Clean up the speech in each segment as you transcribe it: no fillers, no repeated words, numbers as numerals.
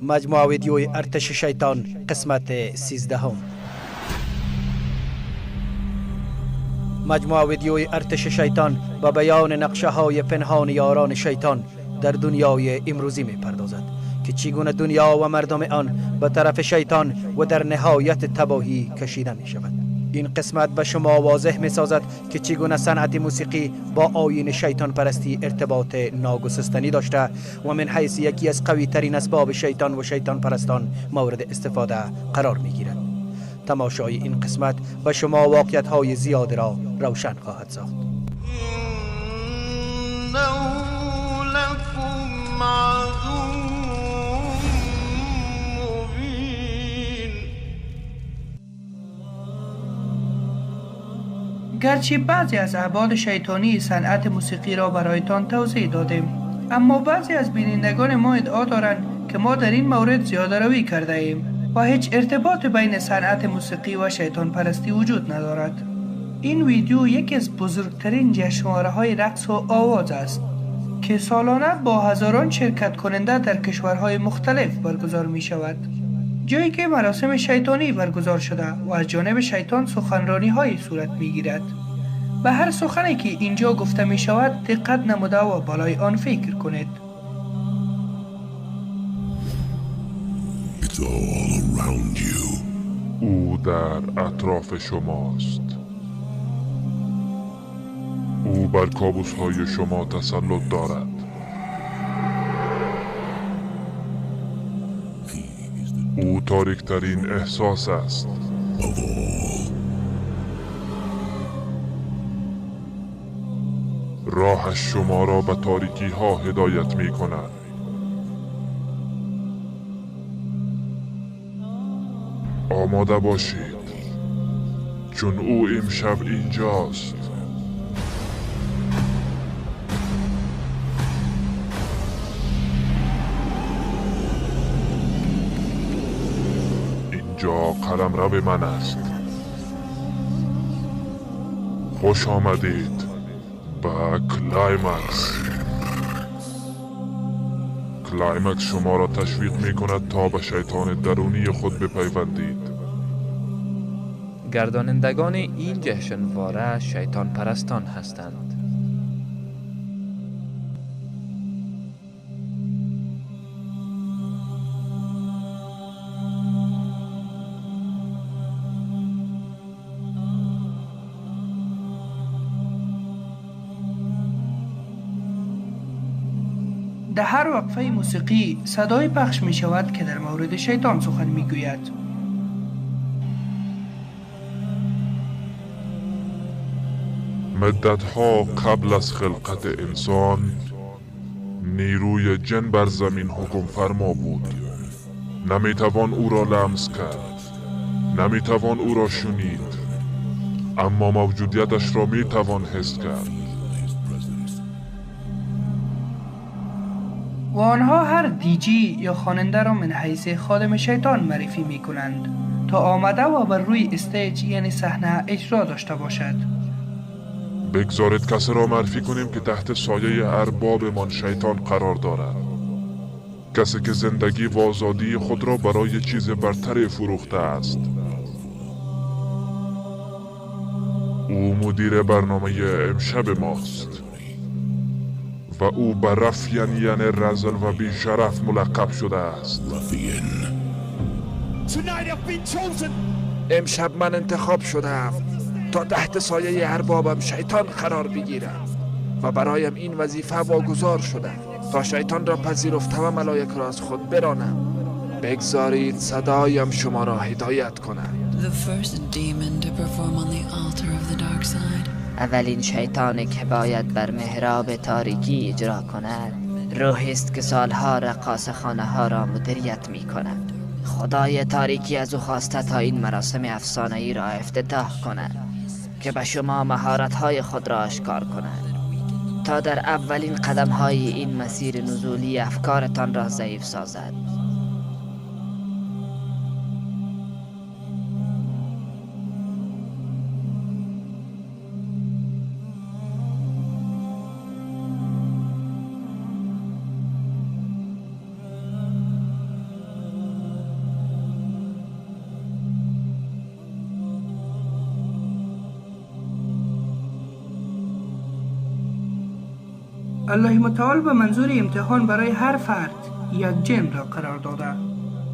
مجموعه ویدیوی ارتش شیطان قسمت 13. مجموعه ویدیوی ارتش شیطان با بیان نقشه های پنهان یاران شیطان در دنیای امروزی می پردازد که چگونه دنیا و مردم آن به طرف شیطان و در نهایت تباهی کشیده می شود. این قسمت به شما واضح می سازد که چگونه صنعت موسیقی با آیین شیطان پرستی ارتباط ناگسستنی داشته و من حیث یکی از قوی ترین اسباب شیطان و شیطان پرستان مورد استفاده قرار می گیرد. تماشای این قسمت به شما واقعیت های زیاد را روشن خواهد ساخت. گرچه بعضی از ابعاد شیطانی صنعت موسیقی را برایتان توضیح دادیم، اما بعضی از بینندگان ما ادعا دارند که ما در این مورد زیاده روی کرده ایم و هیچ ارتباط بین صنعت موسیقی و شیطان پرستی وجود ندارد. این ویدیو یکی از بزرگترین جشنواره‌های رقص و آواز است که سالانه با هزاران شرکت کننده در کشورهای مختلف برگزار می شود، جایی که مراسم شیطانی برگزار شده و از جانب شیطان سخنرانی های صورت می گیرد. به هر سخنی که اینجا گفته می شود دقت نموده و بالای آن فکر کنید. او در اطراف شماست. او بر کابوس های شما تسلط دارد. او تاریکترین احساس است. راهش شما را به تاریکی ها هدایت می کند. آماده باشید، چون او امشب اینجاست. اینجا قلمرو من است. خوش آمدید به کلایمکس. کلایمکس شما را تشویق می کند تا به شیطان درونی خود بپیوندید. گردانندگان این جشنواره شیطان پرستان هستند. در هر وقفه موسیقی صدای پخش می شود که در مورد شیطان سخن می گوید. مدتها قبل از خلقت انسان، نیروی جن بر زمین حکم فرما بود. نمیتوان او را لمس کرد، نمیتوان او را شنید، اما موجودیتش را میتوان حس کرد. و آنها هر دیجی یا خواننده را من حیث خادم شیطان معرفی می کنند تا آمده و بر روی stage یعنی صحنه اجرا داشته باشد. بگذارید کسی را معرفی کنیم که تحت سایه اربابمان شیطان قرار دارد. کسی که زندگی و آزادی خود را برای چیز برتری فروخته است. او مدیر برنامه امشب ماست و او به رفیان یعنی رزل و بیشرف ملقب شده است. امشب من انتخاب شدم تا تحت سایه اربابم شیطان قرار بگیرم و برایم این وظیفه واگذار شده تا شیطان را پذیرفته و ملائک را از خود برانم. بگذارید صدایم شما را هدایت کند. اولین شیطانی که باید بر محراب تاریکی اجرا کند روحی است که سالها رقاص خانه ها را مدیریت می کند. خدای تاریکی از او خواسته تا این مراسم افسانه‌ای را افتتاح کند که به شما مهارت‌های خود را آشکار کند تا در اولین قدم‌های این مسیر نزولی افکارتان را ضعیف سازد. الله متعال به منظور امتحان برای هر فرد یک جن را قرار داده.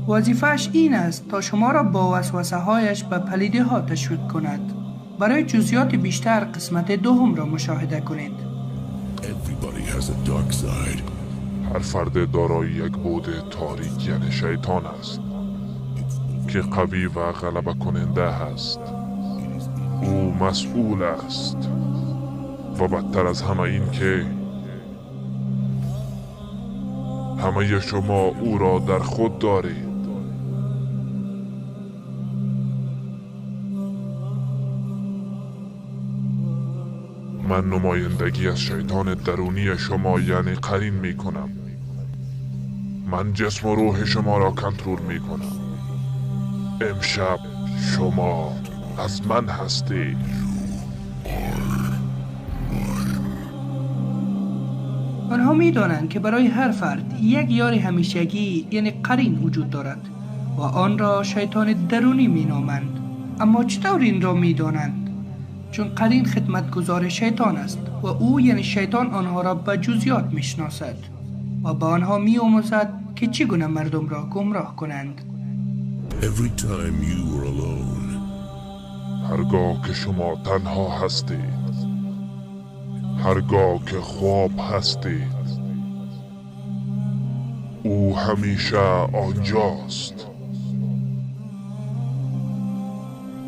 وظیفه‌اش این است تا شما را با وسوسه هایش به پلیدی ها تشویق کند. برای جزئیات بیشتر قسمت دوم را مشاهده کنید. هر فرد دارای یک بعد تاریک یعنی شیطان است که قوی و غلبه کننده است. او مسئول است و بدتر از همه این که همه شما او را در خود دارید. من نمایندگی از شیطان درونی شما یعنی قرین می کنم. من جسم و روح شما را کنترل می کنم. امشب شما از من هستید. آنها می دانند که برای هر فرد یک یار همیشگی یعنی قرین وجود دارد و آن را شیطان درونی می نامند. اما چطور این را می دانند؟ چون قرین خدمتگزار شیطان است و او یعنی شیطان آنها را به جزئیات می شناسد و به آنها می آموزد که چگونه مردم را گمراه کنند. هرگاه که شما تنها هستید، هرگاه که خواب هستید، او همیشه آنجاست.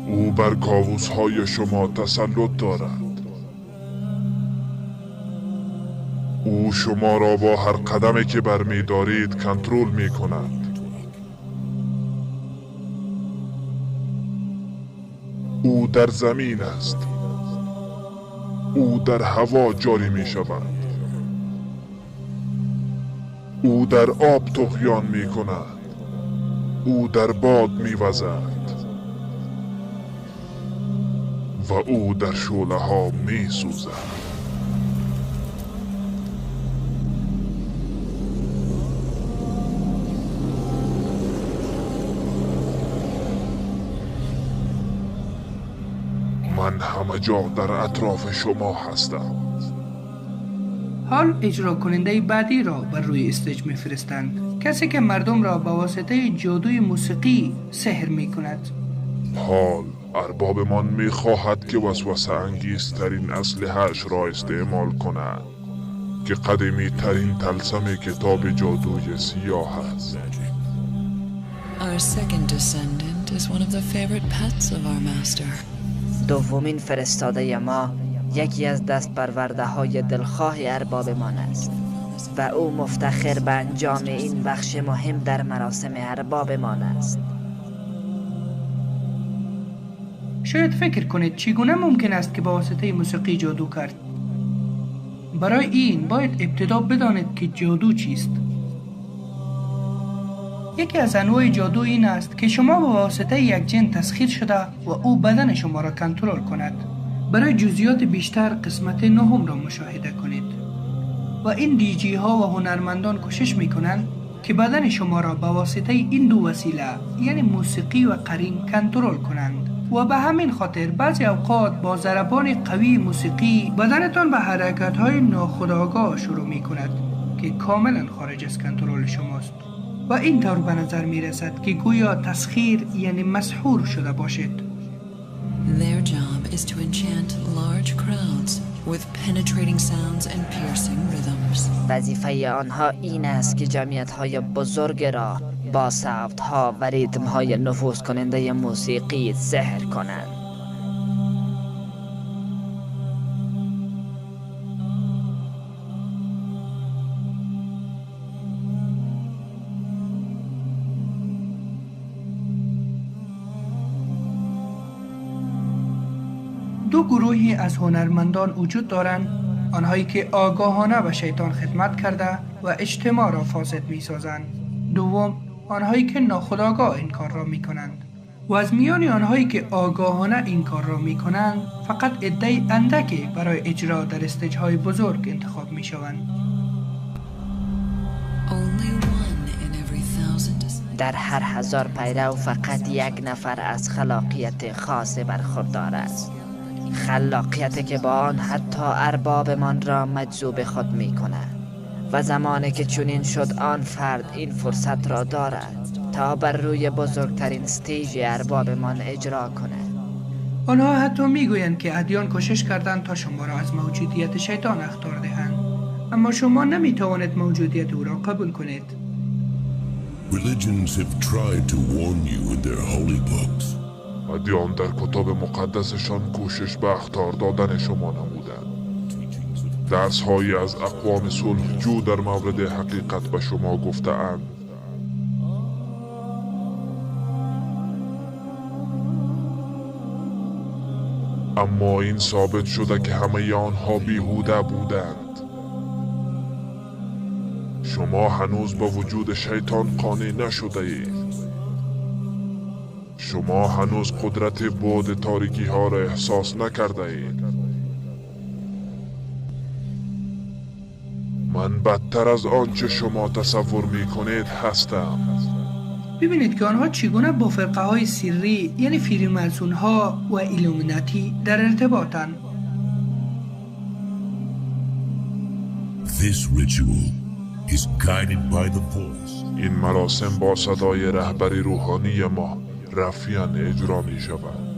او بر کاووس‌های شما تسلط دارد. او شما را با هر قدمی که برمی‌دارید کنترل می‌کند. او در زمین است. او در هوا جاری می شود. او در آب طغیان می کند. او در باد می وزد. و او در شعله ها می سوزد. من همه جا در اطراف شما هستم. حال اجرا کننده بعدی را بر روی stage میفرستند، کسی که مردم را به واسطه جادوی موسیقی سحر میکند. حال اربابمان میخواهد که وسوسه انگیزترین اسلحه‌اش را استعمال کند که قدیمی ترین طلسم کتاب جادوی سیاه است. Our second descendant is one of the favorite pets of our master. دومین فرستاده ما یکی از دست پرورده های دلخواه اربابمان است و او مفتخر به انجام این بخش مهم در مراسم اربابمان است. شاید فکر کنید چگونه ممکن است که با واسطه موسیقی جادو کرد. برای این باید ابتدا بدانید که جادو چیست. یکی از انواع جادو این است که شما با واسطه یک جن تسخیر شده و او بدن شما را کنترل کند. برای جزئیات بیشتر قسمت نهم را مشاهده کنید. و این دیجی ها و هنرمندان کوشش می کنند که بدن شما را به واسطه این دو وسیله یعنی موسیقی و قرین کنترل کنند و به همین خاطر بعضی اوقات با ضربان قوی موسیقی بدنتان به حرکت های ناخودآگاه شروع می کند که کاملا خارج از کنترل شماست و اینطور به نظر می رسد که گویا تسخیر یعنی مسحور شده باشید. Their job is to enchant large crowds with penetrating sounds and piercing rhythms. وظیفه آنها این است که جمعیت های بزرگ را با صوت‌ها و ریتم‌های نفوذ کننده موسیقی سحر کنند. دو گروهی از هنرمندان وجود دارند، آنهایی که آگاهانه به شیطان خدمت کرده و اجتماع را فاسد می‌سازند. دوم، آنهایی که ناخودآگاه این کار را می‌کنند. و از میان آنهایی که آگاهانه این کار را می‌کنند، فقط عده‌ای اندکی برای اجرا در استیج‌های بزرگ انتخاب می‌شوند. در هر 1000 پیرو فقط یک نفر از خلاقیت خاص برخوردار است. خلاقیتی که با آن حتی اربابمان را مجذوب خود می کند. و زمانی که چنین شد آن فرد این فرصت را دارد تا بر روی بزرگترین stage اربابمان اجرا کند. آنها حتی میگویند که ادیان کوشش کردند تا شما را از موجودیت شیطان اخطار دهند، اما شما نمیتوانید موجودیت او را قبول کنید. Religions have tried to warn you in their holy books. ادیان در کتاب مقدسشان کوشش به اخطار دادن شما نمودند. درس هایی از اقوام صلحجو در مورد حقیقت به شما گفته‌اند. اما این ثابت شده که همه آنها بیهوده بودند. شما هنوز با وجود شیطان قانع نشده اید. شما هنوز قدرت بعد تاریکی ها را احساس نکرده اید. من بدتر از آنچه شما تصور می کنید هستم. ببینید که آنها چگونه با فرقه های سری، یعنی فریماسون ها و ایلومیناتی در ارتباطند. This ritual is guided by the voice. این مراسم با صدای رهبری روحانی ما رفیان اجرا می شود.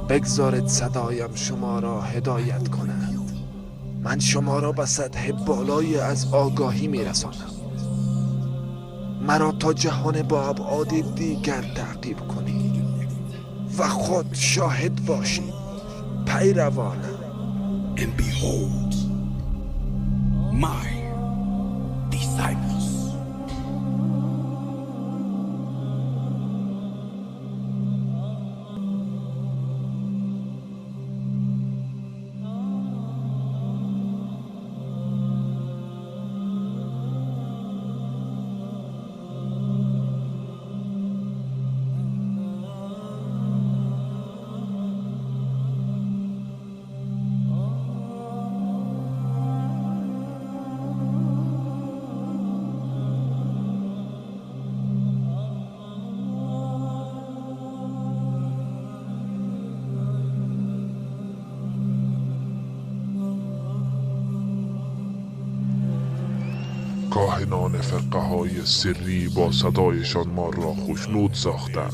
بگذارید صدایم شما را هدایت کند. من شما را به سطح بالایی از آگاهی می رسانم. مرا تا جهان با ابعاد دیگر تعقیب کنید و خود شاهد باشید، پیروانم. And behold, my disciples. کاهنان فرقه های سری با صدایشان ما را خوشنود ساختند.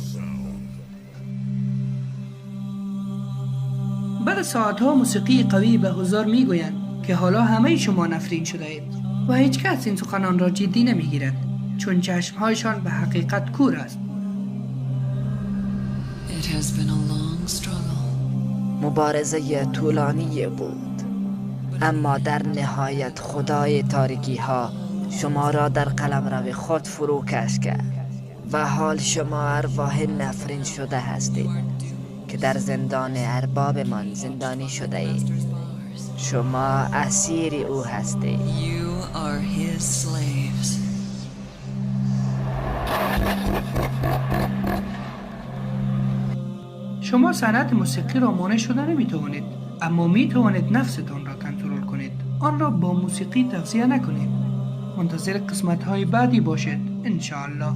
بعد ساعتها موسیقی قوی به حضار میگویند که حالا همه شما نفرین شده اید و هیچ کس این سخنان را جدی نمیگیرد، چون چشمهایشان به حقیقت کور است. It has been a long struggle. مبارزه طولانی بود، اما در نهایت خدای تاریکی ها شما را در قلمرو خود فروکش کرد و حال شما ارواح نفرین شده هستید که در زندان اربابمان زندانی شده اید. شما اسیر او هستید. You are his slaves. شما صنعت موسیقی را مانع شده نمیتوانید، اما میتوانید نفستان را کنترل کنید. آن را با موسیقی تغذیه نکنید. منتظر قسمت های بعدی باشید ان شاءالله.